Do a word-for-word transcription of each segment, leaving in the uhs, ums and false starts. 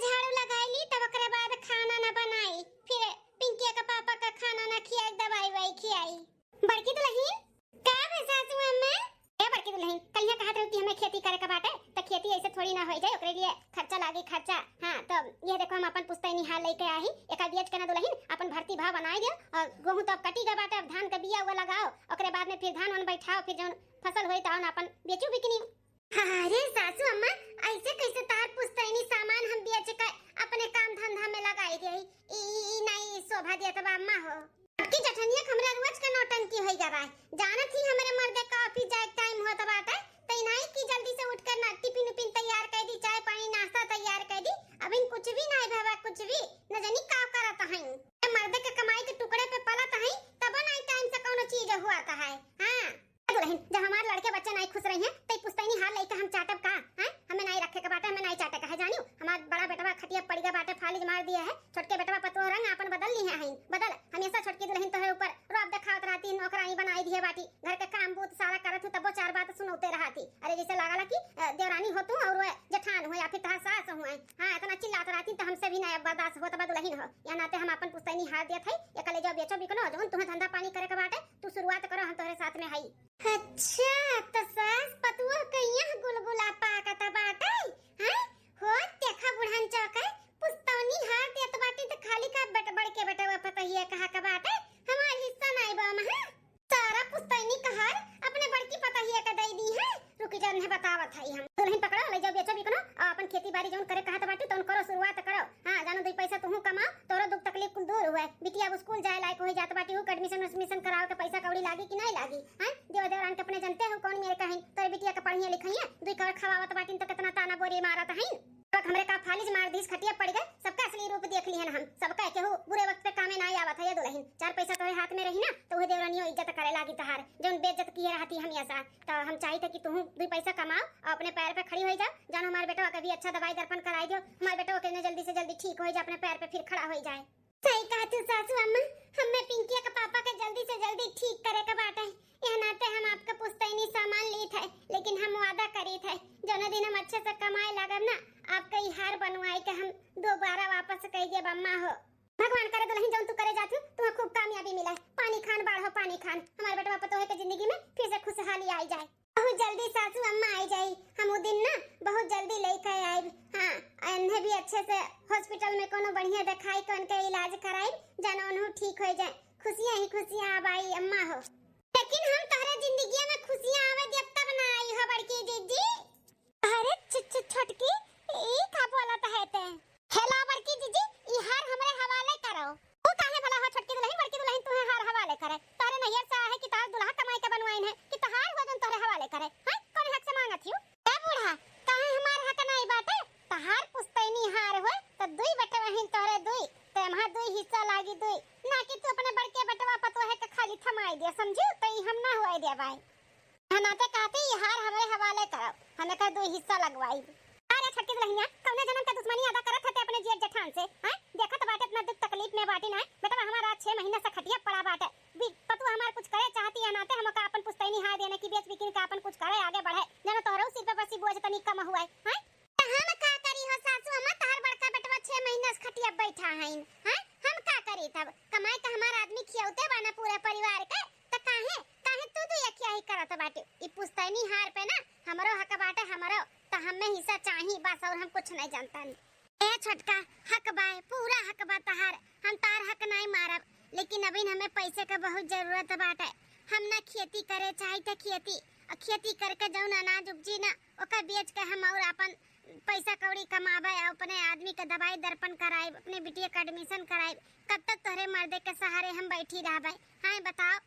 झाड़ू लगाई ली, तब ओकरे बाद खाना ना बनाई, फिर पिंकिया के पापा का खाना ना खियाई, दवाई वाई खियाई। बड़की दुलहिन, का भे सासू अम्मा? ए बड़की दुलहिन, कलिया कहत रहू कि हमें खेती करे के बाटे, त खेती ऐसे थोड़ी ना होई जाए, ओकरे लिए खर्चा लागी, खर्चा। हाँ, तो ये देखो, हम अपन पुस्तैनी हार लेके आई, एका बेच के ना दुलहिन, अपन भर्ती भाव बनाई दियो और गेहूं तो अब कटी गए बाटे, अब धान का बिया हुआ लगाओ, ओकरे बाद में फिर धान वान बैठाओ, फिर जौन फसल होई तौन अपन बेचू बिकनी। अरे सासू अम्मा, ऐसे कैसे तार पुस्तैनी सामान हम बेच के अपने काम धंधा में लगाई देई? ई, ई, ई नहीं शोभा देत बा अम्मा हो। छोटकी जठनिया के हमरा रोज के नौटंकी होई गवा है। जानत ही हमरे मर्दे का ऑफिस जाए के टाइम होत बाटे, त ई नहीं कि जल्दी से उठ के ना टिफिन उफिन तैयार कर दी, चाय पानी नाश्ता तैयार कर दी। अबिन कुछ भी नहीं भवा, कुछ भी। न जानी का करत हईं। ए मर्दे के कमाई के टुकड़े पे पलत हईं, तब नहीं टाइम से कौनो चीज हुआ है। हाँ। ए दुलहिन, जब हमार लड़के बच्चे नाई खुश रही हैं, त ई पुस्तैनी हार लइके हम चाटब का? हैं? हमें नाई रखे के बाटे, हमें नाई चाटे का है, जानियो? हमार बड़ा बेटवा खटिया पड़ गया बाटे, फालिज मार दिया है। छोटके बेटवा पतोह रंग आपन बदल ली है, हईन बदल। हमेशा छोटकी दुलहिन तोहरे ऊपर रौब देखावत रहती, नौकरानी बनाई दिए बाटी। घर के काम बूत सारा करत हूँ, तबो चार बात सुनौते रहती। अरे जैसे लागला कि, अ, देवरानी हो तू और वह जेठान हो या फिर तोहार सास हो। हाँ, इतना चिल्लात रहती तो हमसे भी ना बर्दाश्त होत बा दुलहिन हो। या नाते हम आपन पुस्तैनी हार देत है, या कले जाओ बेचो बिकनो, जौन तुम्हें धंधा पानी करे के बाटे, तू शुरुआत करो, हम तोहरे साथ में हई। अच्छा, त सास पतुआ के यहाँ गुलगुला पाकत बाटे, हैं? हो, देखा बुढ़न चौके, पुस्तौनी हार देत बाटी त खाली का बट-, बड़के बेटवा पतहिया कहा के बाटे, हमार हिस्सा नाई बा ओमा, हैं? सारा पुस्तैनी का हार अपने बड़की पतहिया के दई दी है। रुकी जा, उन्हें बतावत हई हम। दुलहिन पकड़ो, ले जाओ बेचो बिकनो, और अपन खेती बाड़ी जौन करे कहत बाटी तौन करो, शुरुआत करो। हाँ, जानो दुई पैसा तुहू कमाओ, तोरो दुख तकलीफ कुल दूर हुए। बिटिया अब स्कूल जाए लायक होई जात बाटी, ऊ के एडमिशन उडमिशन करावे के पैसा कौड़ी लागी कि नाई लागी? हैं? देवर देवरान के अपने जनते हो कौन मेरे कहिन, तोरे बिटिया के पढ़िया लिखइया, दुई कौर खवावत बाटिन तो कितना ताना बोरी मारत हईन। अब हमरे का फालिज मार दीस, खटिया पड़ गए, सबका असली रूप देख लिहन हम। सबका केहू बुरे वक्त पे कामे नाई आवत है ये दुलहिन। चार पैसा तोरे हाथ में रही ना, तो वह देवरानियों इज्जत करे लागी तहार, जौन बेइज्जत किए रहती हमेशा। तो हम चाहित है कि तुहू दुई पैसा कमाओ और अपने पैर पे खड़ी होई जाओ। जानो हमारे बेटवा के भी अच्छा दवाई दर्पण कराई दियो, हमारे बेटवा के ने जल्दी से जल्दी ठीक होई जाए, अपने पैर पे फिर खड़ा होई जाए। सही कहत हू सासू अम्मा, हमें पिंकिया के पापा के जल्दी से जल्दी ठीक करे के बाटे। यह नाते हम आपका पुस्तैनी सामान लीत है, लेकिन हम वादा करीत है, जौने दिन हम अच्छे से कमाए लागब ना, आपका ई हार बनवाए के हम दोबारा वापस कई देब अम्मा हो। भगवान करे दुलहिन जौन तू करे जात हू, तुम्हें खूब कामयाबी मिला है। पानी खान बाढ़ो पानी खान, हमारे बेटवा पतोहे के जिंदगी में फिर से खुशहाली आई जाए। बहुत जल्दी सासू अम्मा आई जाई, हम उ दिन ना बहुत जल्दी लेके आइब। हाँ, इन्हें भी अच्छे से हॉस्पिटल में कोनो बढ़िया दिखाई के उनके इलाज कराइब, जानो उन्हों ठीक हो जाए। खुशियाँ ही खुशियाँ अब आई अम्मा हो। लेकिन हम तोहरे जिंदगिया में खुशियाँ आवे देब तब ना आई हो बड़की जीजी। अरे छ-, छ-, छोटकी, ई का बोलत है ते? हेलो बड़की जीजी, ई हार हमरे हवाले करो। ऊ काहे भला हो छोटकी दुलहिन, बड़की दुलहिन तुहे हार हवाले करे? तोहरे नैहर से आहे कि तोहर दुलहा कमाई के बनवाइन है कि तोहार हो जौन तोहरे हवाले करे? हैं? कौन हक से मांगत हियो? ए बूढ़ा, काहे हमार हक नाई बाटे? तोहार पुस्तैनी हार होए त दुई बटवा हिन तोहरे दुई, त एम्हा दुई हिस्सा लागी दुई, ना कि तू अपने बड़के बटवा पतोहे के खाली थमाई दे, समझू? त ई हम ना होए देबाई। हम नाते कहती, "ई हार हमरे हवाले करब, हम एकर दुई हिस्सा लगवाई।" अरे छोटकी दुलहिनिया, कौने जन्म के दुश्मनी अदा करत हते अपने जेठ जेठान से, हैं? देखत बाटे इतना दुख तकलीफ में बाटी ना, बेटवा हमारा छह महीना से खटिया पड़ा बाटे। बी-, पतुआ हमार कुछ करे चाहती है नाते हम ओका अपन पुस्तैनी हार देने की बेच बिकिन का अपन कुछ करे आगे बढ़े, जानो तोहरो सिर पे बसी बोझ तनी कम हुए, हैं? त हम का करी हो सासू अम्मा, तोहर बड़का बेटवा छह महीना से खटिया बैठा हईन, हैं? हम का करी तब? कमाई त हमार आदमी खियौते बा ना पूरे परिवार के, त काहे, काहे तू दुई अखिया ही करत बाटे? ई पुस्तैनी हार पे ना हमरो हक बाटे, हमरो, त हमें हिस्सा चाही बस, और हम कुछ नहीं जानतन। ए छोटका, हक बाय, पूरा हक बा तहार, हम तार हक नहीं मारब, लेकिन अभी हमें पैसे के बहुत जरूरत बाटे। हम ना खेती करे चाही त खेती, और खेती करके जौन अनाज उपजी ना, ओका बेच के हम और अपन पैसा कौड़ी कमाबे, अपने आदमी के दवाई दर्पण कराइब, अपने बिटिया के एडमिशन कराइब। कब तक तोहरे मर्दे के सहारे हम बैठी रहबे? हाँ बताओ,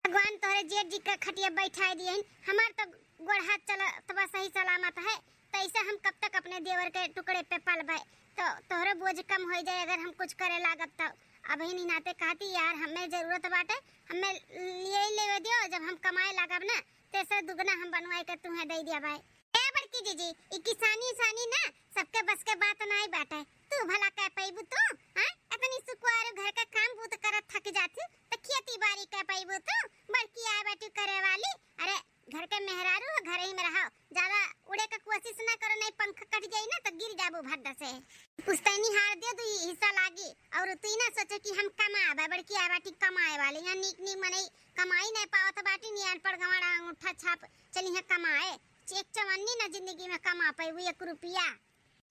भगवान तोहरे जेठ जी के खटिया बैठाए दिए, हमार तो गोड़ हाथ चलत बा सही सलामत है, तो ऐसे हम कब तक अपने देवर के टुकड़े पे पलबे? तो तोहरे बोझ कम हो जाए अगर हम कुछ करे लागब तो। अभी नहीं नाते कहती यार, हमें जरूरत बाटे, हमें लिए ही लेवे दियो, जब हम कमाए लागब ना, तेसे दुगना हम बनवाए के तुहें दे दिया भाई। ए बड़की जीजी, ई किसानी उसानी ना सबके बस के बात नाई बाटे। तू भला कह पइबू तू? हाँ? इतनी सुकुआर घर का काम बूत करत थक जाती, त खेती बाड़ी कह पइबू तू? बड़की आए बाटी करे वाली। अरे, घर के मेहरारू हो, घर ही में रहो, ज्यादा उड़े का कोशिश ना करो, नहीं पंख कट जाई ना तो गिर जाबू भद्द से। पुश्तैनी हार दे, दुई हिस्सा लागी। और तू ही ना सोचे कि हम कमाए बा, बड़की आए बाटी कमाए वाली। यहाँ नीक नीक मनई कमाई नहीं पावत बाटी, नी अनपढ़ गंवार अंगूठा छाप चली है कमाए। एक चवन्नी ना जिंदगी में कमा पैबू एक रुपया।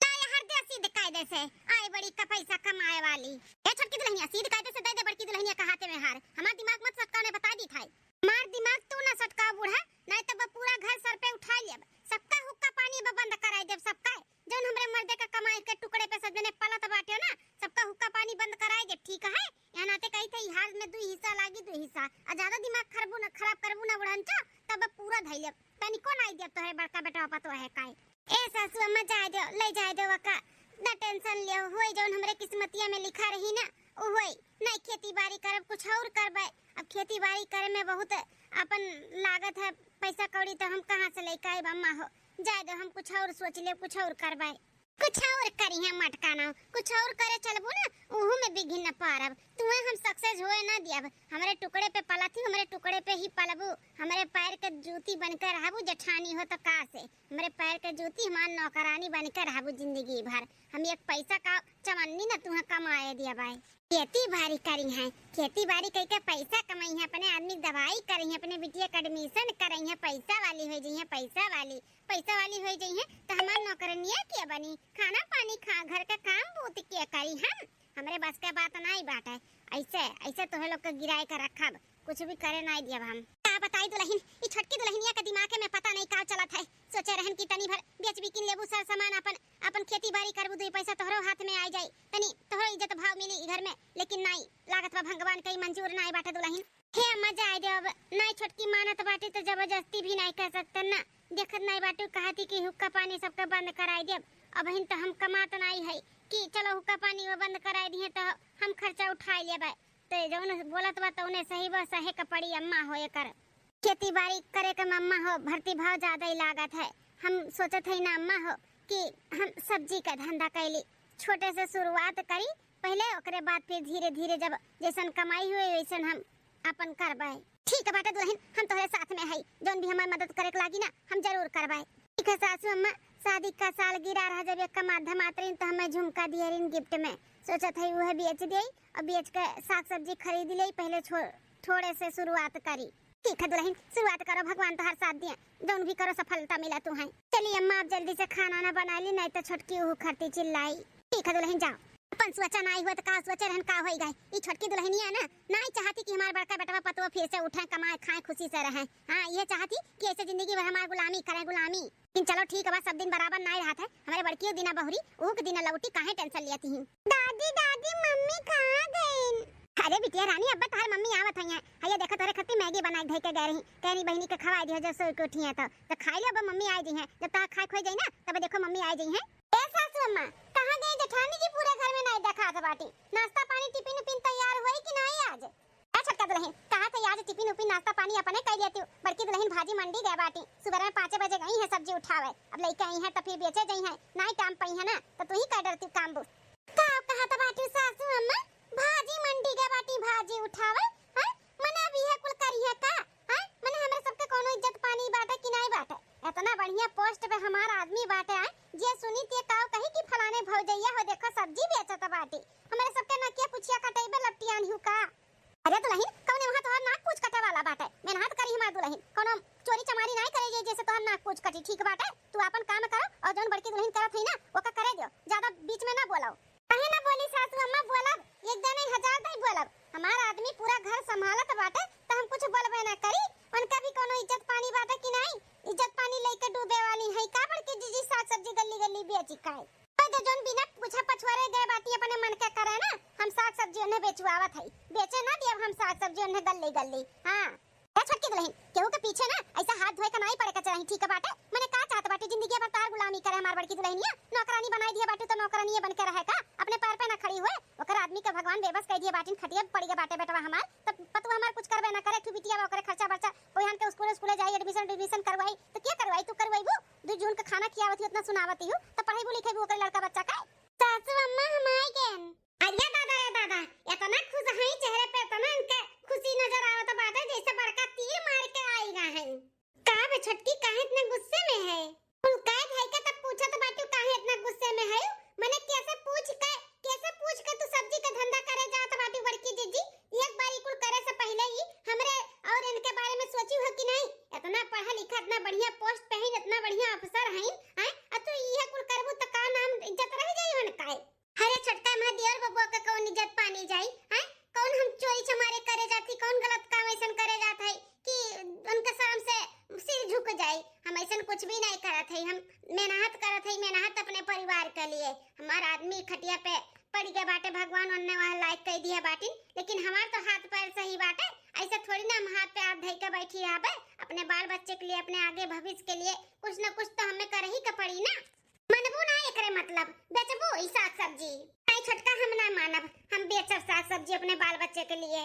ला ये हार दे सीध कायदे से, आए बड़ी का पैसा कमाए वाली। ए छोटकी दुल्हनिया, सीध कायदे से दे दे बड़की दुल्हनिया का हाथे में हार। हमार दिमाग मत सटकाने, बता दी था। हमार दिमाग तू ना सटकाओ बूढ़ा, नहीं तो वो पूरा घर सर पे उठा लेब। सबका हुक्का पानी बा बंद कराई देब, सबका। जौन हमरे मर्दे का कमाई के टुकड़े पे सब जने पलत बाटे ना, सबका हुक्का पानी बंद कराई देब, ठीक है? यहाँ नाते कही थे, हार में दुई हिस्सा लागी, दुई हिस्सा। आ ज्यादा दिमाग खरबू ना, खराब करबू ना बुढ़नचा, तब पूरा धई लेब। तनिको नाई देब तोहरे बड़का बेटवा पतोह है काई। ए सासू अम्मा, जाए दो, ले जाए दो वका, ना टेंशन लियो, होई जौन हमरे किस्मतिया में लिखा रही ना, उ होई। नहीं खेती बाड़ी करब, कुछ और करबे। अब खेती बाड़ी करे में बहुत अपन लागत है पैसा कौड़ी, तो हम कहाँ से लेके आइब अम्मा हो? जाए दो, हम कुछ और सोच लेब, कुछ और करबे। कुछ और करी है मटकाना, कुछ और करे चलबू ना, उहू में बिघिन न पारब। तुहे हम सक्सेस होए ना दियब। हमरे टुकड़े पे पलत ही, हमरे टुकड़े पे ही पलबू, हमरे पैर के जूती बन के रहबू, जेठानी हो तो का से? हमरे पैर के जूती, हमार नौकरानी बन के रहबू जिंदगी भर। हम एक पैसा का चवन्नी न तुहे कमाए दिया बाई। खेती बाड़ी करी है, खेती बाड़ी कई के पैसा कमाई है, अपने आदमी के दवाई करी है, अपने बिटिया के एडमिशन करी है, पैसा वाली हो जाई है, पैसा वाली, पैसा वाली हो जाई है, तो हमार नौकरनिया के बनी, खाना पानी खा, घर का काम बूत के करी हम। हमरे बस के बात नाई बाटे। ऐसे, ऐसे तोहे लोग के गिराए के रखब, कुछ भी करे नाई दियब हम। का बताई दुल्हन, ई छोटकी दुल्हनिया के दिमाग में पता नहीं का चलत है। सोचे रहन कि तनी भर बेच बिकिन लेबू सर सामान, अपन, अपन खेती बाड़ी करबू, दुई पैसा तोहरो हाथ में आ जाई, तनी तोहरो इज्जत भाव मिली ई घर में, लेकिन नाई, लागत बा भगवान के ई मंजूर नाई बाटे दुल्हन। हे अम्मा, जाए दे अब, नाई छोटकी मानत बाटी तो जबरदस्ती भी नाई कर सकते ना। देखत नाई बाटू, कहती कि हुक्का पानी सबके बंद कराई देब। अबहिन तो हम कमात नाई है कि चलो हुक्का पानी वो बंद कराई दिए तो हम खर्चा उठाई लेबे। तो जौन बोलत बा तौने सही बा, सहे के पड़ी अम्मा हो एकर। खेती बाड़ी करे के मम्मा हो, भर्ती भाव ज्यादा ही लागत है। हम सोचत है ना अम्मा हो कि हम सब्जी का धंधा कैली, छोटे से शुरुआत करी पहले, ओकरे बाद फिर धीरे धीरे जब जैसन कमाई हुए वैसन हम अपन करबे। ठीक है बाटे दुल्हन, हम तोहरे साथ में है, जौन भी हमार मदद करे के लागी ना, हम जरूर करबे। ठीक है सासू अम्मा, शादी का सालगिरह रहा जब एक का माध्यम आतरीन तो हमें झुमका दिए रिन गिफ्ट में, सोचत है वह बेच दे और बेच के साग सब्जी खरीद ले, पहले छो-, थोड़े से शुरुआत करी। ठीक है दुल्हन, शुरुआत करो, भगवान तोहार साथ दिए, जौन भी करो सफलता मिला तुहे। चली अम्मा, आप जल्दी से खाना ना बना ली, नहीं तो छोटकी उहू खरती चिल्लाई। ठीक है दुल्हन, जाओ। अपन सोचा नाई हुआ तो का सोचे रहन, का होई गए। ई छोटकी दुल्हनिया ना, नाई चाहती कि हमार बड़का बेटवा पतोह फिर से उठे, कमाए, खाए, खुशी से रहे। हाँ, ये चाहती कि ऐसे जिंदगी भर हमार गुलामी करे, गुलामी। लेकिन चलो ठीक बा, सब दिन बराबर नाई रहत है। हमारे बड़कियो दिना बहुरी, उहू के दिना लौटी, काहे टेंशन लियत ही? दादी, दादी, मम्मी कहाँ गईन? अरे बिटिया रानी, अब तोहार मम्मी आवत है। हइया देखो तोहरे खातिर मैगी बनाई धई के गए रही, कहनी बहिनी के खवाई दियो जब सो के उठी है तो, तो खाई लो, अब मम्मी आई जइहैं। जब तोहार खाए खोई जाई ना, तब देखो मम्मी आई जइहैं। ए सासू अम्मा, कहाँ गई जेठानी जी? पूरे घर में नाई देखात बाटी। नाश्ता पानी टिफिन उफिन तैयार होई कि नाई आज? ए छोटका दुल्हन, कहा थे आज टिफिन उफिन नाश्ता पानी अपने कर लेती। बड़की दुल्हन भाजी मंडी गए बाटी, सुबह में पाँचे बजे गई है सब्जी उठावे। अब लइके आई है तो फिर बेचे जाई है, नाई टाइम पई है ना, तो तू ही कर डरती काम बूत। का कहत बाटी सासू अम्मा? भाजी मंडी गए बाटी भाजी उठावे, हैं? मने अब इहे कुल करी है का? हैं? मने हमरे सबके कोनो इज्जत पानी बाटे कि नाई बाटे? इतना बढ़िया पोस्ट पे हमार आदमी बाटे, हैं? जे सुनी ते काव कही कि फलाने भौजैया हो देखो सब्जी बेचत बाटी। हमरे सबके नकिया पुछिया कटैबे लपटियान हूँ का? अरे दुल्हन, कौने वहाँ तोहर नाक पूछ कटे वाला बाटे? मेहनत करी हमार दुल्हन, कौनो चोरी चमारी नाई करे जे जैसे तोहर नाक पूछ कटी, ठीक बाटे? तू आपन काम करो और जौन बड़की दुल्हन करत है ना, ओका करे दियो, ज्यादा बीच में ना बोलो। काहे ना बोली सासू अम्मा, बोलब, एक दिन नहीं हजार दाई बोलब। हमार आदमी पूरा घर संभालत बाटे, तो हम कुछ बोलबे ना करी। उनका भी कौनो इज्जत पानी बाटे कि नाई? इज्जत पानी लेके डूबे वाली है का बड़की जीजी? साग सब्जी गली गली बेची का है? तो जो जौन बिना पूछा पछुआरे गए बाटी अपने मन के करे ना, हम साग सब्जी उन्हें बेचवावत है, बेचे ना दियब हम साग सब्जी उन्हें गली गली। हाँ। ए छोटकी दुल्हन, केहू के पीछे ना ऐसा हाथ धोए का नाई पड़े के चाही, ठीक बाटे? मने का चाहत बाटे, जिंदगी भर तार गुलामी करे हमार बड़की दुल्हनिया, नौकरानी बनाई दिए बाटे तो नौकरानिये बन के रहे का? अपने पैर पे ना खड़ी हुए, ओकर आदमी के भगवान बेबस कह दिए बाटिन, खटिया पड़ गए बाटे बेटवा हमार, तब पतु हमार कुछ करबे ना करे, एक ठो बिटिया बा ओकरे खर्चा बर्चा, ओहन के स्कूल स्कूले जाई, एडमिशन एडमिशन करवाई, तो क्या करवाई? तू करवाईबू? दू जून के खाना खियावत ही, उतना सुनावत ही, तो पढ़ाईबू लिखाईबू ओकरे लड़का बच्चा का? सासू अम्मा हम आई गए। अरे दादा रे दादा, इतना खुश है चेहरे पे, इतना इनके खुशी नजर आवत बाटे जैसे बड़का तीर मार के आएगा है। का बे छोटकी, काहे इतना गुस्से में है? कुल कह धई के तब पूछत बाटू काहे इतना गुस्से में है? मने कैसे पूछ हमार आदमी खटिया पे पड़ गए बाटे, भगवान ओन्ने वहाँ लायक कह दिया बाटिन, लेकिन हमार तो हाथ पैर सही बाटे। ऐसे थोड़ी ना हम हाथ पे हाथ धई के बैठी रहबे। अपने बाल बच्चे के लिए, अपने आगे भविष्य के लिए कुछ न कुछ तो हमें कर ही के पड़ी ना। मनबू ना एकरे मतलब, बेचबू ई साग सब्जी? नहीं छोटका, हम ना मानब, हम बेचब साग सब्जी अपने बाल बच्चे के लिए।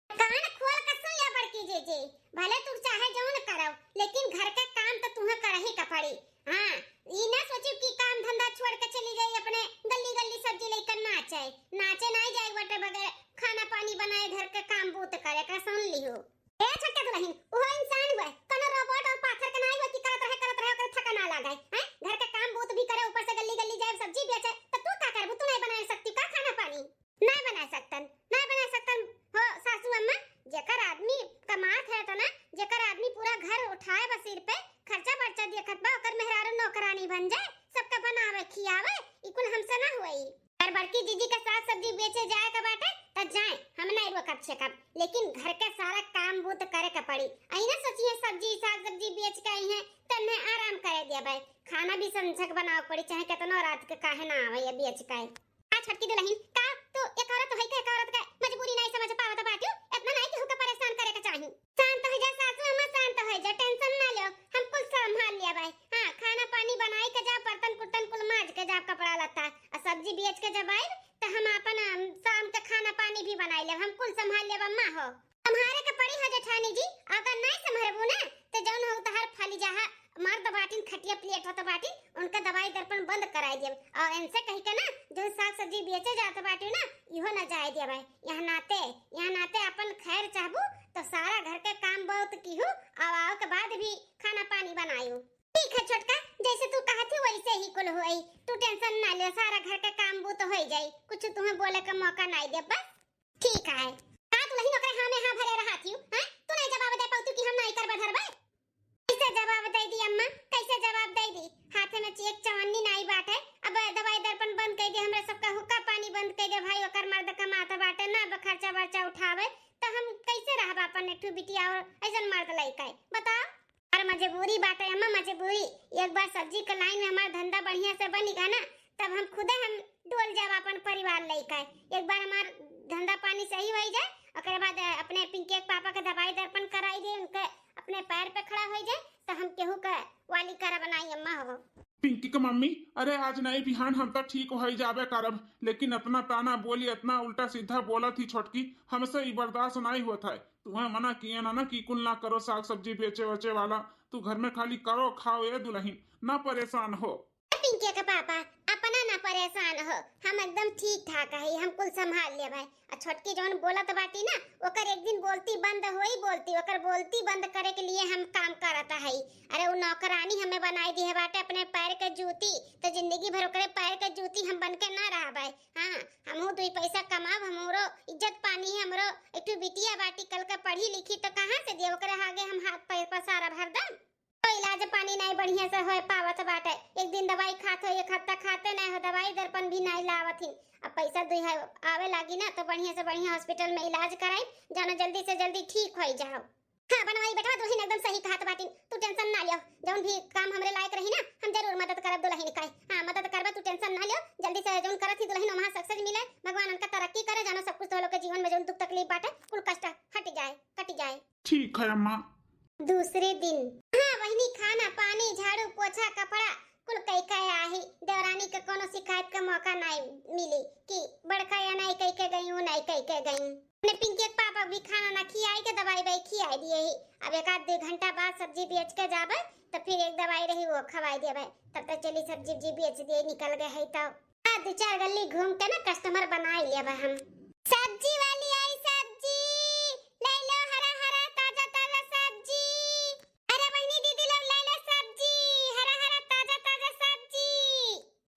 कान खोल के सुन ले बड़की जीजी, भले तू चाहे जौन करो, लेकिन घर के काम तो तुहे करही का पड़ी। हाँ, ई ना सोचियो कि काम धंधा छोड़ के चली जाई अपने गली गली सब्जी लेकर नाचे। नाचे नहीं जाए बटे बगैर खाना पानी बनाए, घर के काम बूत करे का, सुन लियो। ए छोटका दुलहिन, उहो इंसान हुए, कोनो रोबोट और पाथर के नाई हुए कि करत रहे, करत रहे, ओकर थका ना लागे, हैं? घर के काम बूत भी करे, ऊपर से गली गली जाए सब्जी बेचे, तो तू का करबू? तू नहीं बना सकती का खाना पानी? नहीं बना सकतन, नहीं बना सकतन हो सासू अम्मा। जेकर आदमी कमात है तो ना, जेकर आदमी पूरा घर उठाए बा सिर पे, खर्चा बर्चा देखत बा, ओकर मेहरारू नौकरानी बन जाए, सबका बनावे खियावे, ई कुल हमसे ना होई। अगर बड़की जीजी का साग सब्जी बेचे जाए का बाटे, त जाए, हम नहीं रोकब छेकब, लेकिन घर के सारा काम बूत करे के पड़ी। अही ना सोचिए सब्जी साग सब्जी बेच के आई है, तन्ने आराम करे देबे, खाना भी संझक बनावे पड़ी, चाहे कितनो रात के काहे ना आवे ये बेच के। का छोटकी दुलहिन, का तू एक औरत होई के एक औरत के मजबूरी नहीं समझ पावत बाटियो? इतना नहीं केहू के परेशान करे के चाही। शांत हो जा सासू अम्मा, शांत हो जा, tension ना लियो, हम कुल संभाल लिया भाई। हाँ, खाना पानी बनाई के जा, बर्तन कुर्तन कुल माज के जा, कपड़ा लत्ता, आ सब्जी बेच के जब आइब, त हम अपन, अम, शाम के खाना पानी भी बनाई लेब, हम कुल संभाल लेब अम्मा हो। संभारे के पड़ी हो जेठानी जी, अगर नहीं संभरबू ना, त जौन हो तहार फली जाहा, मर्द बाटिन खटिया पलेटत बाटिन, उनका दवाई दर्पण बंद कराई देब। और इनसे कही के ना, जौन साग सब्जी बेचे जात बाटिन ना, इहो ना जाए देबे। यहाँ नाते, यहाँ नाते अपन खैर चाहबू तो सारा घर के काम बहुत किहू, और आओ के बाद भी खाना पानी बनायू। ठीक है छोटका, जैसे तू कहत ही वैसे ही कुल होई, तू tension ना ले, सारा घर के काम बूत होई जाई, कुछ तुम्हें बोले का मौका नहीं देब बस। ठीक है। का दुलहिन ओकरे हाँ में हाँ भरे रहत हियो, हैं? तू नहीं जवाब दे पाउती कि हम नहीं करबे धरबे? कैसे जवाब दे दी अम्मा, कैसे जवाब दे दी? हाथे में एक चवन्नी नहीं बाटे, अब दवाई दर्पण बंद कर दे, हमरा सबका हुक्का पानी बंद कर दे भाई, ओकर मर्द कमात बाटे ना, अब खर्चा बर्चा उठावे, तो हम कैसे रहब अपन एक ठो बिटिया और ऐसन मर्द लइका है? बताओ। और मजबूरी बाटे अम्मा, मजबूरी। एक बार सब्जी के line में हमार धंधा बढ़िया से बनी गा ना, तब हम खुदे हम डोल जाब अपन परिवार लइका। एक बार हमार धंधा पानी सही होई जाए, ओकरे बाद, अ, अपने पिंकी के पापा के दवाई दर्पण कराई दे, उनके अपने पैर पे खड़ा होई जाए, तो हम केहू के वाली करब नाई अम्मा हो। पिंकी के मम्मी, अरे आज नहीं बिहान हम तो ठीक होई जाबे करब, लेकिन इतना ताना बोली, इतना उल्टा सीधा बोलत ही छोटकी, हमसे ई बर्दाश्त नहीं होत है। तुम्हें मना किए ना, ना कि कुल ना करो साग सब्जी बेचे वेचे वाला, तू घर में खाली करो खाओ ए दुलहिन, ना परेशान हो। पिंकी के पापा, अपना ना परेशान हो, हम एकदम ठीक ठाक है, हम कुल संभाल लेबै। आ छोटकी जौन बोलत बाटी ना, ओकर एक दिन बोलती बंद होई बोलती, ओकर बोलती बंद करे के लिए हम काम करत है। अरे उ नौकरानी हमें बनाई दिहे बाटे अपने पैर के जूती, तो जिंदगी भर ओकरे पैर के जूती हम बन के ना रहबै। हाँ, हमहू दुई पैसा कमाब, हमरो इज्जत पानी है, हमरो एक ठो बिटिया बाटी, कल के पढ़ी लिखी तो कहाँ से दिए, ओकरे आगे हम हाथ पैर पसारब हरदम। तो इलाज पानी नहीं बढ़िया से होए पावत बाटे। एक दिन दवाई खात हो, एक हफ्ता खाते नहीं हो, दवाई दर्पण भी नहीं लावत ही। अब पैसा दुई है आवे लागी ना, तो बढ़िया से बढ़िया hospital में इलाज कराई, जानो जल्दी से जल्दी ठीक होई जाओ। हाँ बनवाई बेटवा, दुलहिन एकदम सही कहत बाटिन, तू tension ना लियो, जौन भी काम हमरे लायक रही ना, हम जरूर मदद करब दुलहिन का। हाँ मदद करबा, तू tension ना लियो, जल्दी से जौन करत ही दुलहिन वहाँ success मिले, भगवान उनका तरक्की करे, जानो सब कुछ तो लोग के जीवन में जौन दुख तकलीफ बाटे कुल कष्ट हट जाए, कट जाए। ठीक है अम्मा। दूसरे दिन। हाँ बहिनी, खाना पानी, झाड़ू पोछा, कपड़ा कुल कई कई आही। देवरानी के कोनो शिकायत के मौका नहीं मिली कि बड़का या नहीं कई के गई, वो नहीं कई के गई। अपने पिंकी के पापा भी खाना ना खियाई के दवाई बाई खियाई दिए ही। अब एक आध दो घंटा बाद सब्जी बेच के जाबे तो फिर एक दवाई रही वो खवाई देबे। तब तक चली सब्जी उब्जी बेच दिए निकल गए है तो। आ, दो चार गली घूम के ना customer बनाई लेबे हम। सब्जी वाली आई सब्जी, ले लो हरा हरा ताजा ताजा सब्जी। अरे बहिनी दीदी लोग ले लो सब्जी, हरा हरा ताजा ताजा सब्जी।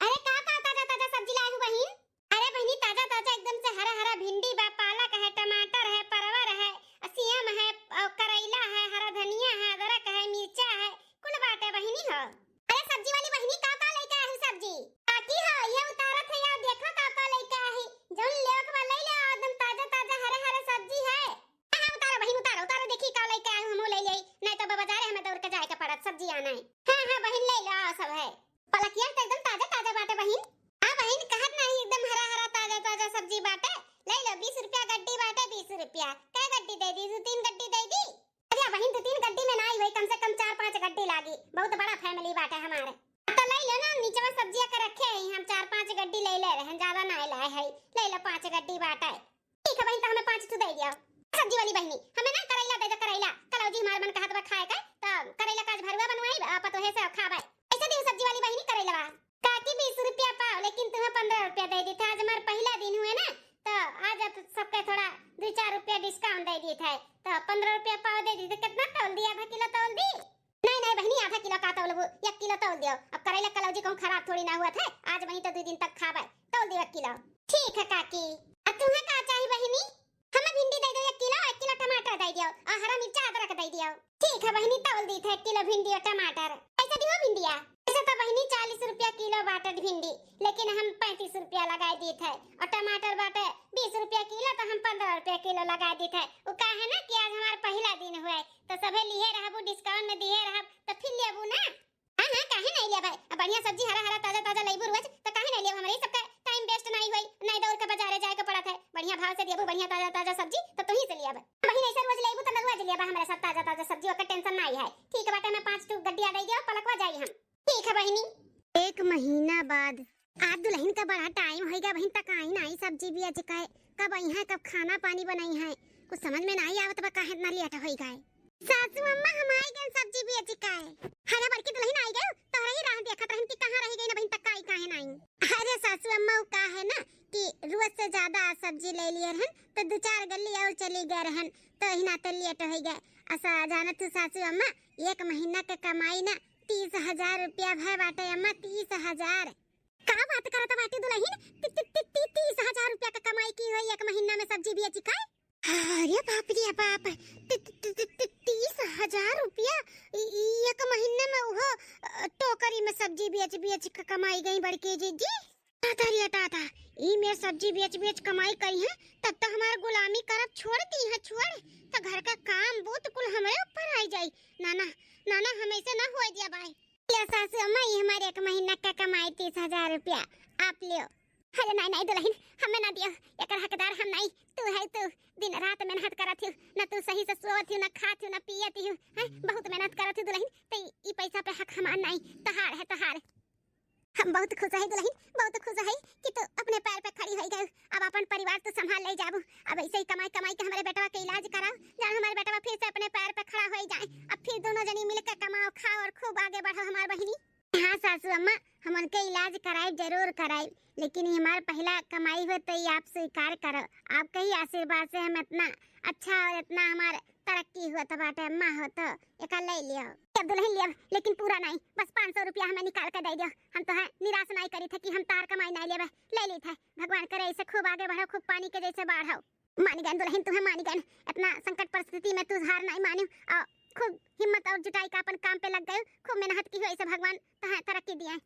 अरे का का ताजा ताजा सब्जी लाए हो बहिन? अरे बहिनी ताजा ताजा एकदम से हरा हरा भिंडी बा, पालक है, टमाटर है, परवर है, सियम है, अ, करैला है, हरा धनिया है, अदरक है, मिर्चा है, कुल बाटे बहिनी हो। अरे सब्जी वाली बहिनी, का का लेके आही सब्जी? काकी हो, ये उतारत है, या देखो का का लेके आही। जौन लेवे के बा ले ले, एकदम ताजा ले ले रहन, ज्यादा नाहीं लाए है, ले ले पाँच गड्डी बाटे। ठीक है बहिन, तो हमें पाँच ठो दे दियो। सब्जी वाली बहिनी, हमें ना करैला दे दे, करैला। कलौजी हमार मन कहत बा खाए का, तो करैला का आज भरुआ बनवाई, आ, पतोहे से खाबे। कैसे दियो सब्जी वाली बहिनी करैला बा? काकी बीस रुपया पाव, लेकिन तुम्हें पन्द्रह रुपया दे देते। आज हमार पहला दिन हुए ना, तो आज आप सबके थोड़ा दो चार रुपया discount दे देते है, तो पन्द्रह रुपया पाव दे देते। कितना तौल दिया, आधा किलो तौल दी? नहीं, नहीं बहिनी, आधा किलो का तौलबू, एक किलो तौल दियो। अब करैला कलौजी कहूँ खराब थोड़ी ना हुआ था, आज बनी तो दो दिन तक खाबे, तौल दियो एक किलो। ठीक है काकी। अब तुम्हें का चाही बहिनी? हमें भिंडी दे दो एक किलो, एक किलो टमाटर दे दियो, और हरा मिर्चा अदरक दे दियो। ठीक है बहिनी, तौल दी थे एक किलो भिंडी और टमाटर। कैसे दियो भिंडिया? ऐसे तो बहिनी चालीस रुपया किलो बाटे भिंडी, लेकिन हम पैंतीस रुपया लगाए दी थे, और टमाटर बाटे बीस रुपया किलो, तो हम पन्द्रह रुपया किलो लगाए दी थे। वो का है ना कि आज हमार पहला दिन हुए, तो सभे लिए रहबू, discount में दिए रहब, तो फिर लेबू ना। हाँ, हाँ, काहे नहीं लेबै? अब बढ़िया सब्जी हरा हरा ताजा ताजा लेबू रोज, तो काहे नहीं लेब? हमरे सबका time waste नहीं होई, नहीं दौड़ के बाजारे जाए के पड़त है। बढ़िया भाव से देबू, बढ़िया ताजा ताजा सब्जी, तो तुही से लेब। बहिन, ऐसे रोज लेबू तो रोज लेबा हमरे सब ताजा ताजा सब्जी, ओकर tension नहीं है। ठीक बाटे, मैं पाँच ठो गड्डिया दे दियो, पलकवा जाई हम। ठीक है बहिनी। एक महीना बाद। आज दुलहिन का बड़ा time होइगा बहिन, तक आई नाई सब्जी बेच के, कब आई है, कब खाना पानी बनाई है, कुछ समझ में नाई आवत बा, काहे इतना late होइगा। सासू अम्मा, हम आई गए सब्जी बेच के। अरे बड़की दुलहिन आई गए, तोहरे ही राह देखत रहन कि कहाँ रह गई ना बहिन, तक आई काहे नाई। अरे सासू अम्मा, वो का है ना कि रोज से ज्यादा सब्जी ले लिए रहन, तो दो चार गल्ली और चली गए रहन, तो ही नाते late होइगा। असा जानत तू सासू अम्मा, एक महीना के कमाई ना तीस हजार रुपया भय बाटे अम्मा, तीस हजार। का बात करत बाटी दुलहिन? ती-, ती-, ती-, ती-, तीस हजार रुपया का कमाई की होई एक महीना में सब्जी बेच के? अरे बाप रे बाप, ती-, ती-, ती-, ती-, तीस हजार रुपया इ-, इ-, एक महीना में उहो, अ, टोकरी में सब्जी बेच बेच के कमाई गई बड़की जीजी। दादा रे दादा, ई में सब्जी बेच बेच कमाई करी है, तब तो हमार गुलामी करब छोड़ दी है, छोड़। तो घर का काम बूत कुल हमरे ऊपर आई जाई। ना ना, ना ना, हम ऐसे ना होए दिया भाई। ले सासू अम्मा, ये हमारे एक महीना का कमाई तीस हजार रुपया, आप लियो। अरे नहीं, नहीं दुलहिन, हमें ना दियो, एकर हकदार हम नहीं। तू है तू, दिन रात मेहनत करत हियो, ना तू सही से सोवत हियो, ना खात हियो, ना पियत हियो, हैं? बहुत मेहनत करत हियो दुलहिन, तो ई, ई पैसा पे हक हमार नहीं, तहार है, तहार। हम बहुत खुश है दुलहिन, बहुत खुश है कि तू अपने पैर पे खड़ी होई गई। अब अपन परिवार तू संभाल ले जाबू। अब ऐसे ही कमाई कमाई के हमारे बेटवा के इलाज कराओ, जान हमारे बेटवा फिर से अपने पैर पे खड़ा होई जाए। अब फिर दोनों जनी मिलके कमाओ, खाओ और खूब आगे बढ़ो हमार बहिनी। हाँ सासू अम्मा, हम उनके इलाज कराइब, जरूर कराइब, लेकिन ये हमार पहला कमाई हो तो ये आप स्वीकार करो। आपके ही आशीर्वाद से हम इतना अच्छा और इतना हमार तरक्की हुआ तो बाटे, अम्मा हो तो एका ले लियो। अब दुलहिन लियो, लेकिन पूरा नहीं, बस पाँच सौ रुपया हमें निकाल के दे दियो। हम तो है निराश नहीं करी थे कि हम तार कमाई नहीं लेबे, ले ली थे। भगवान करे ऐसे खूब आगे बढ़ो, खूब पानी के जैसे बाढ़ो। मानी गए दुलहिन, तुम्हें मानी गए, इतना संकट परिस्थिति में तू हार नहीं मानी और खूब हिम्मत और जुटाई का अपन काम पे लग गए, खूब मेहनत की हो, ऐसे भगवान तोहे तरक्की दिए।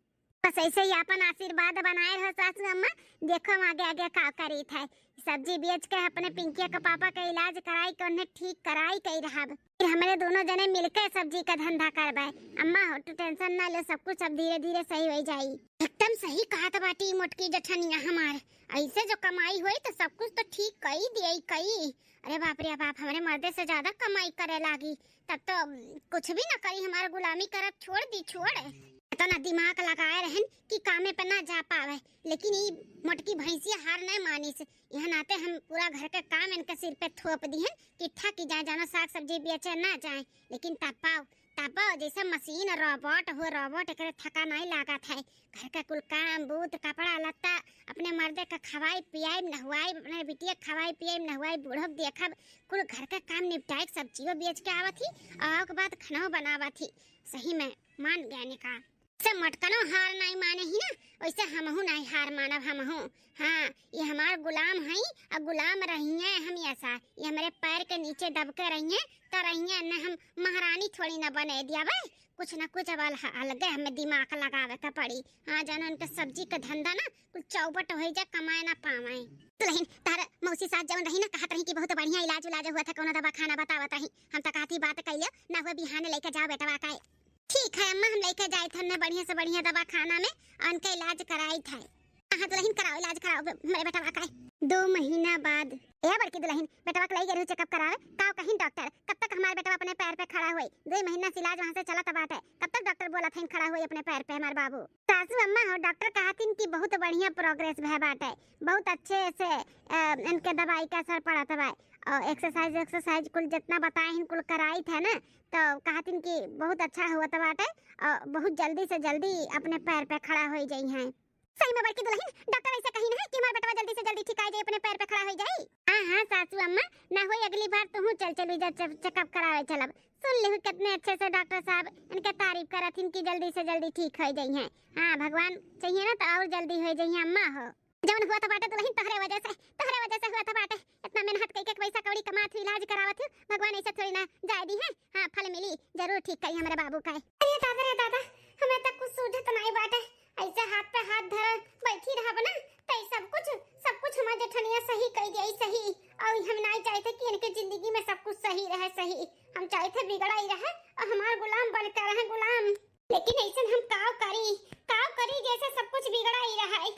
बस ऐसे ही अपन आशीर्वाद बनाए रहो सासू अम्मा, देखो हम आगे आगे का करी थे। सब्जी बेच के अपने पिंकिया के पापा का इलाज कराई के उन्हें ठीक कराई कई रहब। फिर हमरे दोनों जने मिलके सब्जी का धंधा करबे। अम्मा हो, तू tension ना ले, सब कुछ अब धीरे धीरे सही हो जाई। एकदम सही कहत बाटी मोटकी जेठनिया हमार, ऐसे जो कमाई होई तो सब कुछ तो ठीक कई दिए कई। अरे बाप रे बाप, हमरे मर्दे से ज्यादा कमाई करे लागी, तब तो कुछ भी ना करी, हमार गुलामी करब छोड़ दी, छोड़। इतना दिमाग लगाए रहन कि कामे पे ना जा पावे, लेकिन ई मोटकी भैंसिया हार नहीं मानिस। यहाँ नाते हम पूरा घर के काम इनके सिर पे थोप दिहन कि थक जाए, जानो साग सब्जी बेचे ना जाए, लेकिन तब पाओ, तब पाओ जैसे मशीन रोबोट हो, रोबोट एकरे थका नहीं लागत है। घर का कुल काम बूत, कपड़ा लत्ता, अपने मर्दे का खवाई पियाई नहवाई, अपने बिटिया खवाई पियाई नहवाई, बूढ़ो के देखब, कुल घर का काम निपटाए, सब्जियों बेच के आवत ही और ओके बाद खाना बनावत ही। सही में मान गया निका। से मटकनो हार नहीं माने ही ना, वैसे हमहू नहीं हार मानब हमहू। हाँ, ये हमार गुलाम हई, अब गुलाम रहिए हमेशा। ये हमरे पैर के नीचे दब के रहिए, तो रहिए, न हम महारानी थोड़ी ना बने दिया भाई। कुछ ना कुछ अब अल-, अलगे हमें दिमाग लगावे के पड़ी। हाँ, जानो इनके सब्जी के धंधा ना कुल चौपट हो जाए, कमाए ना पावे। दुलहिन, तार मौसी सास जौन रही ना, कहत रही कि बहुत बढ़िया इलाज उलाज हुआ था, कोनो दवा खाना बतावत रही। हम तो कहती बात कैलियो ना हुए, बिहान लेके जाओ बेटवा का। ठीक है अम्मा, हम लेके जाए थे बढ़िया से बढ़िया दवाखाना में, उनका इलाज कराई थे। हाँ दुलहिन, कराओ इलाज, कराओ बे-, हमरे बेटवा का। दो महीना बाद। ए बड़की दुलहिन, बेटवा के लई गए रहू checkup करावे, का कहिन डॉक्टर, कब तक हमार बेटवा अपने पैर पे खड़ा होई? दो महीना से इलाज वहाँ से चलत बाटे, कब तक डॉक्टर बोलत हईन खड़ा होई अपने पैर पे हमार बाबू? सासू अम्मा हो, डॉक्टर कहतिन कि बहुत बढ़िया progress भय बाटे, बहुत अच्छे से, अ, इनके दवाई का असर पड़त बा, और exercise, exercise कुल जितना बताए हईन कुल कराइत है ना, तो कहतिन कि बहुत अच्छा होत बाटे, और बहुत जल्दी से जल्दी अपने पैर पे खड़ा होई जइहैं। सही में बड़की दुलहिन, डॉक्टर ऐसे कहिन है कि हमार बेटवा जल्दी से जल्दी ठीक आ जाई, अपने पैर पे खड़ा हो जाई। हाँ, हाँ, सासू अम्मा, ना होई अगली बार तुहू चल चलू जा, चेक-, checkup करावे चलब। सुन लिहू कितने अच्छे से डॉक्टर साहब इनके तारीफ करत हिन कि जल्दी से जल्दी ठीक हो जइहैं। हाँ, भगवान चाहिए ना तो और जल्दी हो जइहैं अम्मा हो। जौन हुआ था बाटे दुलहिन तोहरे वजह से, तोहरे वजह से हुआ था बाटे। इतना मेहनत कइके पैसा कौड़ी कमात हू, इलाज करावत हू, भगवान ऐसे थोड़ी ना जाए दिहैं। हाँ, फल मिली, जरूर ठीक करी हमरे बाबू का। अरे दादा रे दादा, हमें तो कुछ सूझत नहीं बाटे। ऐसे हाथ पे हाथ धरे बैठी रहब ना, तो ई सब कुछ, सब कुछ हमार जेठनिया सही कई दिया, सही। और हम नहीं चाहते कि इनके जिंदगी में सब कुछ सही रहे, सही। हम चाहते बिगड़ा ही रहे और हमार गुलाम बन के रहे, गुलाम। लेकिन ऐसे हम काव करी, काव करी, जैसे सब कुछ बिगड़ा ही रहे।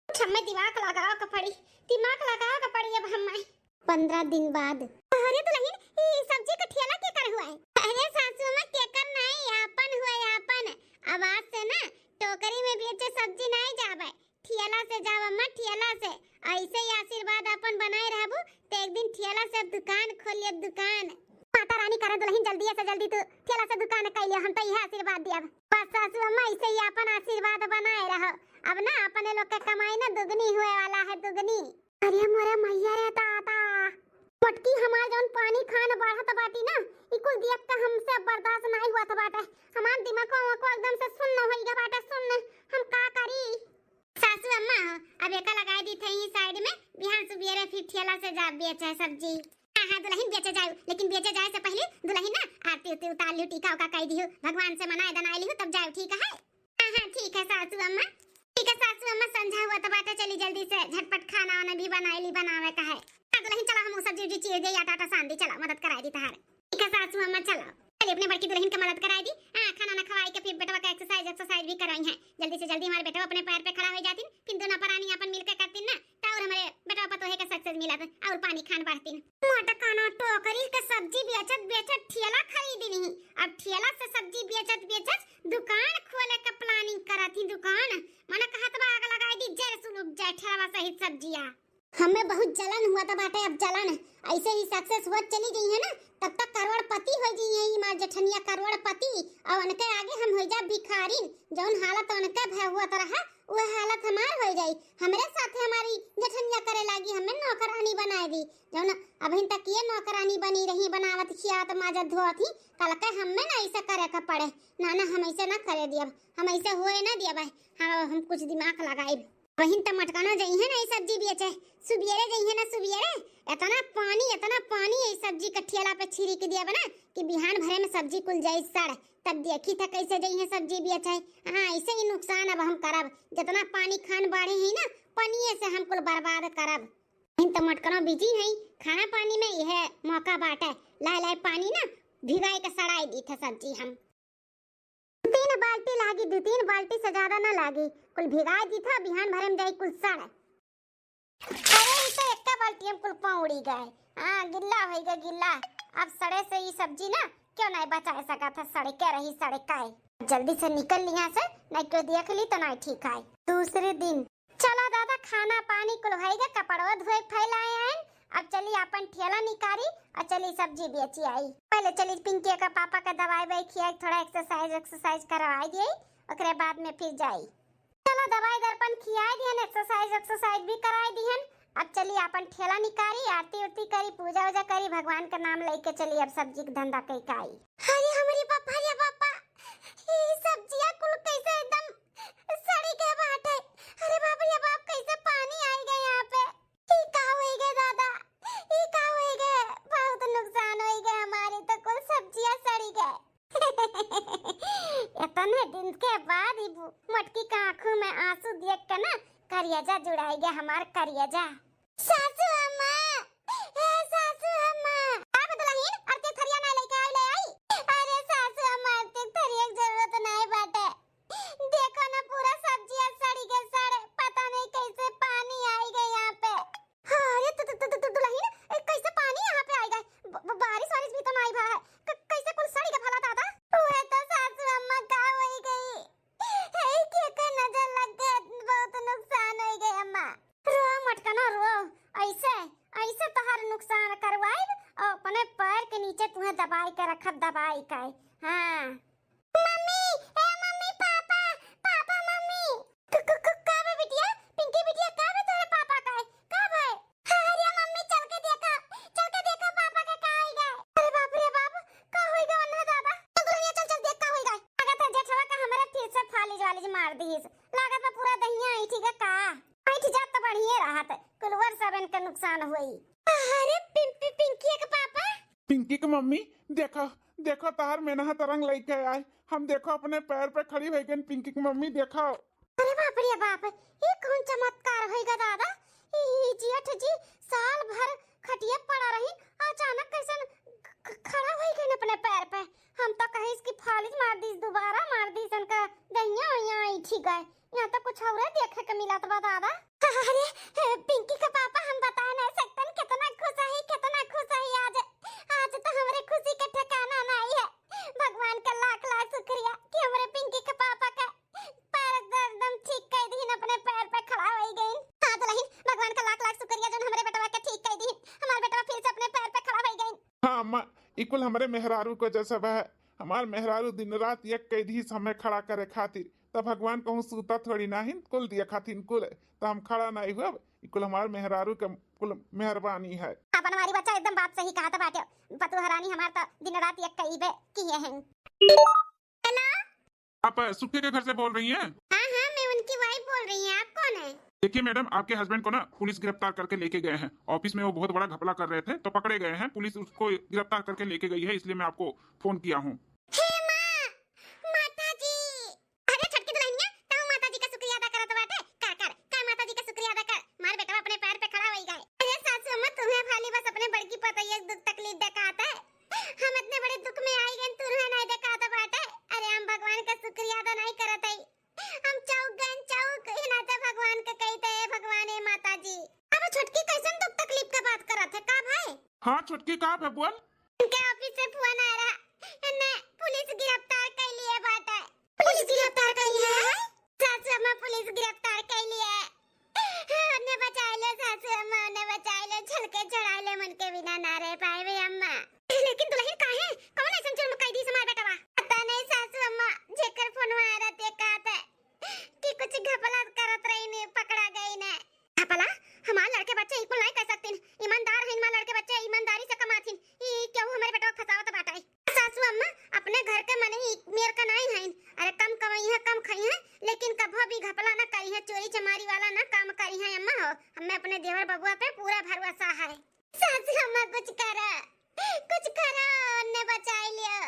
कुछ हमें दिमाग लगावे के पड़ी, दिमाग लगावे के पड़ी अब हमें। पन्द्रह दिन बाद। अरे दुलहिन, ई सब्जी का ठेला केकर हुआ है? अरे सासू माँ, केकर नहीं, आपन हुआ है, आपन। अब आज से ना टोकरी में बेचे सब्जी नहीं जावे, ठेला से जावे अम्मा, ठेला से। ऐसे ही आशीर्वाद आपन बनाए रहबू, तो एक दिन ठेला से अब दुकान खोलिए, दुकान। माता रानी करे दुलहिन, जल्दी से जल्दी तू ठेला से दुकान कर लिया, हम तो यह आशीर्वाद दिया। बस सासू अम्मा, ऐसे ही आपन आशीर्वाद बनाए रहो। अब ना अपने लोग के कमाई ना दुगनी हुए वाला है, दुगनी। अरे मोरे मैया रे दादा, मोटकी हमार जौन पानी खान बढ़त बाटी ना, ई कुल देख के हमसे बर्दाश्त नहीं हुआ था बाटे। हमार दिमाग को एकदम से सुन्न हो गया बाटे, सुन्न। हम का करी? सासू अम्मा हो, अब एका लगाई दी थे ही side में, बिहान सुबेरे फिर ठेला से जा बेचे सब्जी। हाँ, हाँ, दुलहिन बेचे जाऊ, लेकिन बेचे जाए से पहले दुलहिन ना आरती उरती उतार लियो, टीका उका कई दियो, भगवान से मनाए दनाए लियो, तब जाऊ, ठीक है? हाँ, हाँ, ठीक है सासू अम्मा। ठीक है सासू अम्मा, संझा हुआ तो बाटे, चली जल्दी से झटपट खाना वाना भी बनाए ली, बनावे का है। हाँ, दुलहिन चला, हम सब्जी उब्जी चीर दे, आटा आटा सान दी, चला मदद कराई दी तहार। ठीक है सासू अम्मा, चला। चली अपने बड़की दुलहिन के मदद कराई दी। हाँ, खाना ना खवाई के फिर बेटवा का exercise, exercise भी करवाई है। जल्दी से जल्दी हमारे बेटवा अपने पैर पे खड़ा हो जाती, फिर दोनों परानी अपन मिलके करती ना, तो और हमारे बेटवा पतोहे के success मिलत, और पानी खान बढ़ती। मोटकाना टोकरी के सब्जी बेचत बेचत ठेला खरीद ली। अब ठेला से सब्जी बेचत बेचत दुकान खोले के planning करत ही, दुकान। मने कहत बा आग लगाई दी, जर सुलुक जाए ठेलवा सहित सब्जिया। हमें बहुत जलन हुआ था बाटे, अब जलन ऐसे ही success हुआ चली गई है ना, तब तक करोड़पति हो गई है हमार जेठनिया, करोड़पति। और उनके आगे हम हो जा भिखारिन, जौन हालत उनके भय हुआ तो रहा, वह हालत हमार हो जाई। हमरे साथे हमारी जेठनिया करे लागी, हमें नौकरानी बनाए दी, जौन अभी तक ये नौकरानी बनी रही, बनावत खियावत माजत धोवत ही, कल के हमें ना ऐसे करे के पड़े। ना ना, हम ऐसे ना करे दियब, हम ऐसे होए ना दियब। हम, हम कुछ दिमाग लगाइब। बहिन त मटकनो जइहे ना ई सब्जी बेचे, सुबियरे जइहे ना सुबियरे। इतना पानी, इतना पानी ई सब्जी के ठेला पे छिड़क दिया बना कि बिहान भरे में सब्जी कुल जाई सड़। तब देखी था कैसे जइहे सब्जी बेचे। हाँ, ऐसे ही नुकसान अब हम करब। जितना पानी खान बाढ़े ही ना, पानिये से हम कुल बर्बाद करब। बहिन त मटकनो busy है, खाना पानी में यह मौका बाटे। लाए लाए पानी ना भिगाई के सड़ाई दी था सब्जी हम। दू तीन बाल्टी लागी, दू तीन बाल्टी से ज्यादा ना लागी। कुल भिगाई दी था, बिहान भरे में जाई कुल सड़। अरे, ई तो एक्का बाल्टी में कुल पाँव उड़ी गए। हाँ, गिल्ला होई गए, गिल्ला। अब सड़े से ई सब्जी ना क्यों नहीं बचाए सका था, सड़े के रही, सड़े का है। जल्दी से निकल लिया से, नहीं क्यों देख ली तो नहीं ठीक है। दूसरे दिन चला दादा, खाना पानी कुल होइगा, कपड़वा धोए फैलाए आएन। अब चली आपन ठेला निकारी और चली सब्जी बेची आई। पहले चली पिंकी का पापा का दवाई वाई खियाई, थोड़ा exercise, exercise करवाई दिए, ओकरे बाद में फिर जाई। चला दवाई दर्पण खियाई दिहन, exercise, exercise भी कराई दिहन। अब चली आपन ठेला निकारी, आरती उरती करी, पूजा उजा करी, भगवान का नाम लेके चली अब सब्जी के धंधा कई के आई। अरे हमरे बाप, अरे बापा, ई सब्जिया कुल कैसे एकदम सड़ी के बाटे। अरे बाप रे बाप, कैसे पानी आई गए यहाँ पे। ई का होई गए दादा, ई का होई गए, बहुत नुकसान होई गए हमारे, तो कुल सब्जियां सड़ी गए। इतने दिन के बाद ही बु-, मोटकी का आंखों में आंसू देख के ना करियजा जुड़ाई गया हमार करियजा। सासू अम्मा, ए सासू अम्मा। अब दुलहिन, अरती थरिया ना लेके आई, ले आई। अरे सासू अम्मा, अरती थरिया के जरूरत नहीं बाटे। देखो ना, पूरा सब्जियां सड़ी के सड़, पता नहीं कैसे ऐसे, ऐसे तोहार नुकसान करवाइब और अपने पैर के नीचे तुहे दबाई के रखब, दबाई के। हाँ। मम्मी, ए मम्मी, पापा, पापा, मम्मी। क-, क-, क-, का बे बिटिया? पिंकी बिटिया, का बे तोरे पापा का है? का भाई? अरे मम्मी, चल के देखा, चल के देखा पापा का का होई गए। अरे बाप रे बाप, का होई गए अन्ना दादा? चल दुल्हनिया, चल, चल देख का होई गए। लागत है जेठवा का हमरे फिर से फालिज वालिज मार दीस। लागत बा पूरा दहिया ऐंठी गए का। ऐंठ जात तो बढ़िया रहत, कुलवर सबन के नुकसान होई। अरे पिं-, पिं-, पिंकी के पापा। पिंकी के मम्मी, देखो, देखो तोहार मेनहा तरंग लइके आए। हम देखो अपने पैर पे खड़ी होइ गइन पिंकी के मम्मी, देखो। अरे बाप रे बाप, ये कौन चमत्कार होइगा दादा? ई जेठ जी साल भर खटिया पड़ा रही, अचानक कैसन ख-, ख-, खड़ा होइ गइन अपने पैर पे। हम तो कहिस कि फालिज मार दीस, दोबारा मार दीस, इनका दहिया वहिया ऐंठी गए। यहाँ तो कुछ औरे देखे के मिलत बा दादा। अरे, पिंकी के पापा, हम बताए नहीं सकतन कितना खुश है, कितना खुश है आज। आज तो हमरे खुशी के ठिकाना नहीं है। भगवान का लाख लाख शुक्रिया कि हमरे पिंकी के पापा के पैर दर्द हम ठीक कर दीन, अपने पैर पे खड़ा होइ गइन। हाँ दुल्हन, भगवान का लाख लाख शुक्रिया जो हमरे बेटवा के ठीक कर दीन। हमार बेटवा फिर से अपने पैर पे खड़ा होइ गइन। हाँ अम्मा, ई कुल हमरे मेहरारू को जैसा बा है। हमार मेहरारू दिन रात एक कइ दीस हमें खड़ा करे खातिर, त भगवान कहूँ सूता थोड़ी नाहिन, कुल दिया खातिर कुल, त हम खड़ा नाहीं हुअब, ई कुल हमार मेहरारू के कुल मेहरबानी है। हाँ बनवारी बच्चा, एकदम बात सही कहत बाटे। पतोह रानी हमार त दिन रात एक कइबे किहे हैं। हेलो। आप सुखे के घर से बोल रही हैं? हाँ, हाँ, मैं उनकी वाइफ बोल रही हूँ। आप कौन है? देखिए मैडम, आपके हस्बैंड को ना पुलिस गिरफ्तार करके लेके गए हैं। ऑफिस में वो बहुत बड़ा घपला कर रहे थे, तो पकड़े गए हैं। पुलिस उसको गिरफ्तार करके लेके गई है, इसलिए मैं आपको फोन किया हूँ। हे माँ, माता जी। अरे छोटकी दुल्हनिया, तू माता जी का शुक्रिया अदा करत बाटे? कर, कर, कर माता जी का शुक्रिया अदा कर। मार बेटवा अपने पैर पे खड़ा होइ गए। अरे सासू अम्मा, तुम्हें खाली बस अपने बड़की पतोहिया के दुख तकलीफ देखात है। हम इतने बड़े दुख में आई गए, तुम्हें नहीं देखात बाटे। अरे हम भगवान का शुक्रिया अदा नहीं करत है। हम चौक गए, चौक, इनाते भगवान के कहित है, "हे भगवान, हे माता जी।" अब छोटकी कैसन दुख तकलीफ के बात करत है, का भाई? हाँ छोटकी, का बे बोल? उनके ऑफिस से फोन आ रहा, इन्हें पुलिस गिरफ्तार कर लिए बाटे। पुलिस गिरफ्तार कर लिए है? सासू अम्मा, पुलिस गिरफ्तार कर लिए। उन्हें बचाइ लो सासू अम्मा, उन्हें बचाइ लो, झलके चढ़ाइ लो, मन के बिना ना रह पाए वे अम्मा। लेकिन दुल्हन काहे? कौन ऐसन जुर्म कइ दीस हमार बेटवा? पता नहीं सासू अम्मा, जेकर फोनवा आ रहत है कहत है कि कुछ घपला करत रही ने, पकड़ा गई ने। घपला? हमार लड़के बच्चे ई कुल नहीं कह सकतीन, ईमानदार हैं हमार लड़के बच्चे, ईमानदारी से कमाथिन, ई केहू हमारे बेटवा फंसावत बाटे। सासू अम्मा अपने घर के मनई मेर का नाई हईन। अरे कम कमइहैं, कम खइहैं, लेकिन कभो भी घपला ना करिहैं, चोरी चमारी वाला ना काम करिहैं अम्मा हो। हमें अपने देवर बबुआ पे पूरा भरोसा है। सासू अम्मा कुछ करा, कुछ करा, उन्हें बचाइ लियो,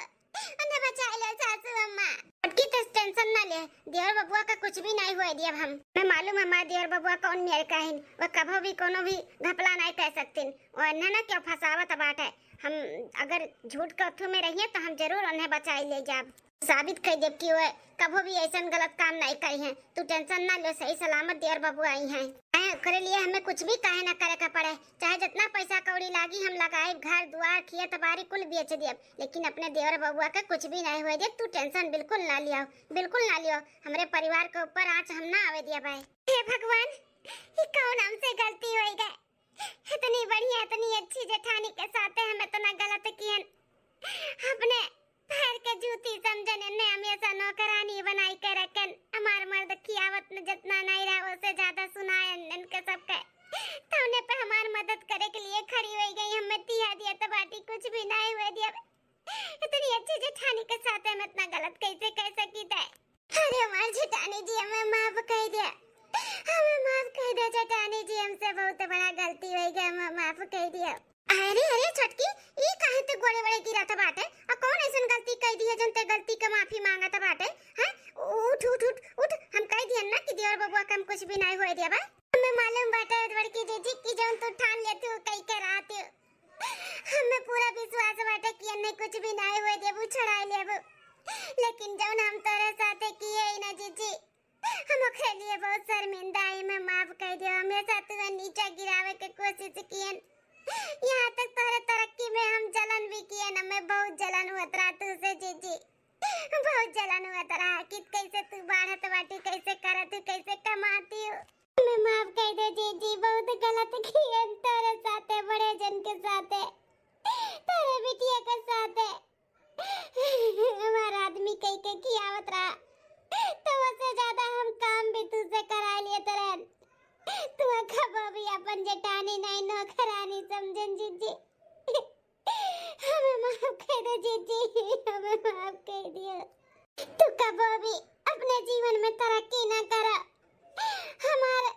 उन्हें बचाइ लियो सासू अम्मा। छोटकी तो टेंशन ना ले, देवर बबुआ का कुछ भी नहीं हुए दियब हम। मैं मालूम है हमारे देवर बबुआ कौन मेर का हिन, वो कभो भी कोनो भी घपला नहीं कह सकतीन। और ना ना क्यों फंसावत बाटे। हम अगर झूठ के अथू में रहिए तो हम जरूर उन्हें बचाइ ले जाब। साबित कइ देब कि वो कभो भी ऐसन गलत काम नहीं करिहैं। तू टेंशन ना लो, सही सलामत देवर बबुआ अइहैं। हैं, ओकरे लिए हमें कुछ भी काहे ना करे के पड़े, चाहे जितना पैसा कौड़ी लागी हम लगाइब, घर दुआर खेत बारी कुल बेच देब, लेकिन अपने देवर बबुआ के कुछ भी नहीं हुए देब। तू टेंशन बिल्कुल ना लियो, बिल्कुल ना लियो। हमरे परिवार के ऊपर आँच हम ना आवे दिया भाई। हे भगवान, ये कौन हमसे गलती होइ गए? इतनी बढ़िया, इतनी अच्छी जेठानी के साथे हम इतना गलत कियन। अपने पैर के जूती समझन, इन्हें हमेशा नौकरानी बनाई के रखन। हमार मर्द खियावत न जितना नहीं रहा, उससे ज्यादा सुनायन इनके सबके। तौने पे हमार मदद करे के लिए खड़ी होइ गई। हमें तिया दिया तो बाटी कुछ भी नहीं हुए दिया। इतनी अच्छी जेठानी के साथ हम इतना गलत कैसे कह सकी थे? अरे हमार जेठानी जी, हमें माफ कह दिया, हमें माफ कह दिया जेठानी जी, हमसे बहुत बड़ा गलती होइ गया, हमें माफ कह दिया। अरे, अरे छोटकी, ई काहे तू गोड़े वोड़े गिरत बाटे? आ कौन ऐसन गलती कह दिया जौन ते गलती के माफी मांगत बाटे? हैं? उठ, उठ, उठ, उठ। हम कह दियन ना कि देवर बबुआ के हम कुछ भी नहीं होए दिया बा। हमें मालूम बाटे बड़की जीजी कि जौन तू ठान ले तू कह के रहत हो। हमें पूरा विश्वास बाटे कि एन्ने कुछ भी नहीं होए देबू, छुड़ाई लेबू। लेकिन जौन हम तोरे साथे किए ही ना जीजी, हम ओकरे लिए बहुत शर्मिंदा हई, हमें माफ कर दियो। हमेशा तुहे नीचा गिरावे के कोशिश कियन, यहाँ तक तोहरे तरक्की में हम जलन भी कियन, हमें बहुत जलन हुआ तरा तुझसे जीजी, बहुत जलन हुआ तरा कि कैसे तू बाढ़त बाटी, कैसे करत हू, कैसे कमाती हू। हमें माफ कर दो जीजी, बहुत गलत कियन तो। जेठानी नाहीं, नौकरानी समझन जीजी। हमें माफ कइ दो जीजी, हमें माफ कइ दियो। तू कबो भी अपने जीवन में तरक्की ना करो, हमार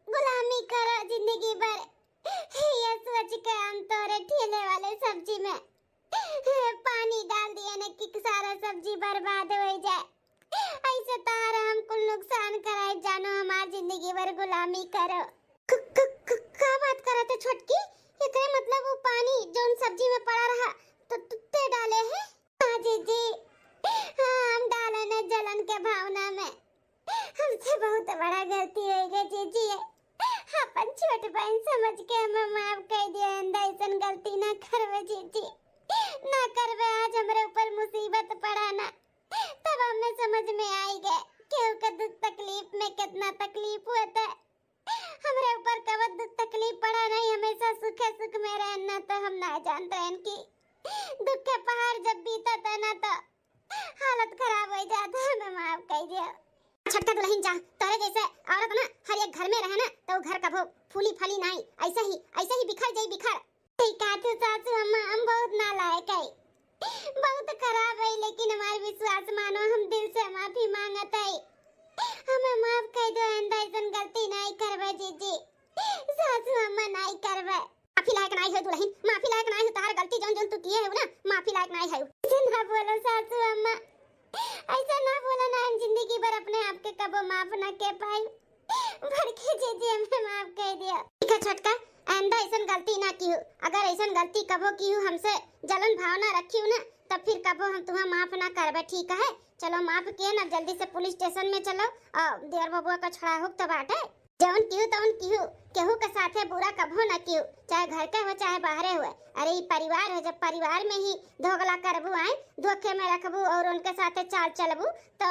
गुलामी करो जिंदगी भर। ये सोच के हम तोरे ठेले वाले सब्जी में पानी डाल दिए न कि सारा सब्जी बर्बाद होइ जाए। ऐसे तारा हम कुल नुकसान कराए, जानो हमार जिंदगी भर गुलामी करो। क-, क-, क-, का बात करत है छोटकी? एकरे मतलब वो पानी जौन सब्जी में पड़ा रहा तो तू ते डाले है? हाँ जीजी, हाँ, हम डाले न जलन के भावना में। हमसे बहुत बड़ा गलती होइ गई जीजी। अपन छोट बहन समझ के हमें माफ कइ दियो, आइंदा ऐसन गलती ना करबे जीजी, ना करबे। आज हमरे ऊपर मुसीबत पड़ा ना, तब हमें समझ में आइ गए केहू के दुख तकलीफ में कितना तकलीफ होता है। हमरे ऊपर कब दुख तकलीफ पड़ा नहीं, हमेशा सुखे सुख में रहन ना, तो हम ना जानत रहन कि दुख के पहाड़ जब बीतत है ना तो हालत खराब होइ जात है। हमें माफ कइ दियो। छोटका दुलहिन जा, तोरे जैसे औरत ना हर एक घर में रहे ना तो घर कभो फूली फली नाई, ऐसे ही, ऐसे ही बिखर जाई बिखर। ठीक है तू सासू अम्मा, हम बहुत नालायक है, बहुत खराब है, लेकिन हमार विश्वास मानो, हम दिल से माफी मांगत है। हमें माफ कइ दो, आइंदा ऐसन गलती नाई करबे जीजी। सासू अम्मा नाई करबे। माफी लायक नाई है दुलहिन, माफी लायक नाई है, तोहार गलती जौन जौन तू किए है ना, माफी लायक नाई है। ऐसे ना बोलो सासू अम्मा, ऐसे ना बोलो ना, हम जिंदगी भर अपने आप के कबो माफ ना के पाई। बड़की जीजी हमें माफ कइ दियो। ठीक है छोटका, आइंदा ऐसन गलती ना किहू। अगर ऐसन गलती कबो किहू हमसे जलन भावना रखिहू ना, तब फिर कबो हम तुहा माफ ना करबे, ठीक है? चलो माफ किए ना, जल्दी से पुलिस स्टेशन में चलो और देवर बबुआ का छोड़ा हुक तो बाटे। जौन किहू तौन किहू, केहू के साथे बुरा कभो ना किहू, चाहे घर के हो चाहे बाहरे हो। अरे ई परिवार है, जब परिवार में ही धोगला करबू, आए धोखे में रखबू और उनके साथे चाल चलबू तो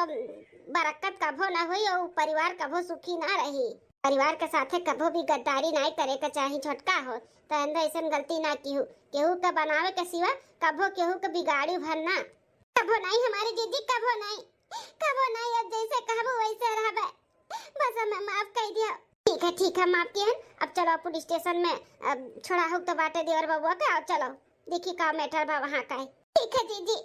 बरकत कभो ना होई और परिवार कभो सुखी ना रही। परिवार के साथे कभो भी गद्दारी नाई करे के चाही छोटका हो। तो आइंदा ऐसन गलती ना किहू, केहू के बनावे के सिवा कभो केहू के बिगाड़ी भर ना। कभो नाई हमारी जीजी, कभो नाई, कभो नाई, अब जैसे कहबू वैसे रहबे। बस हमें माफ कइ दियो। ठीक है, ठीक है, माफ किहन। अब चलो पुलिस स्टेशन में, अब छोड़ा हुक तो बाटे देवर बबुआ के, आओ चलो देखी का मैटर बा वहाँ का है। ठीक है जीजी।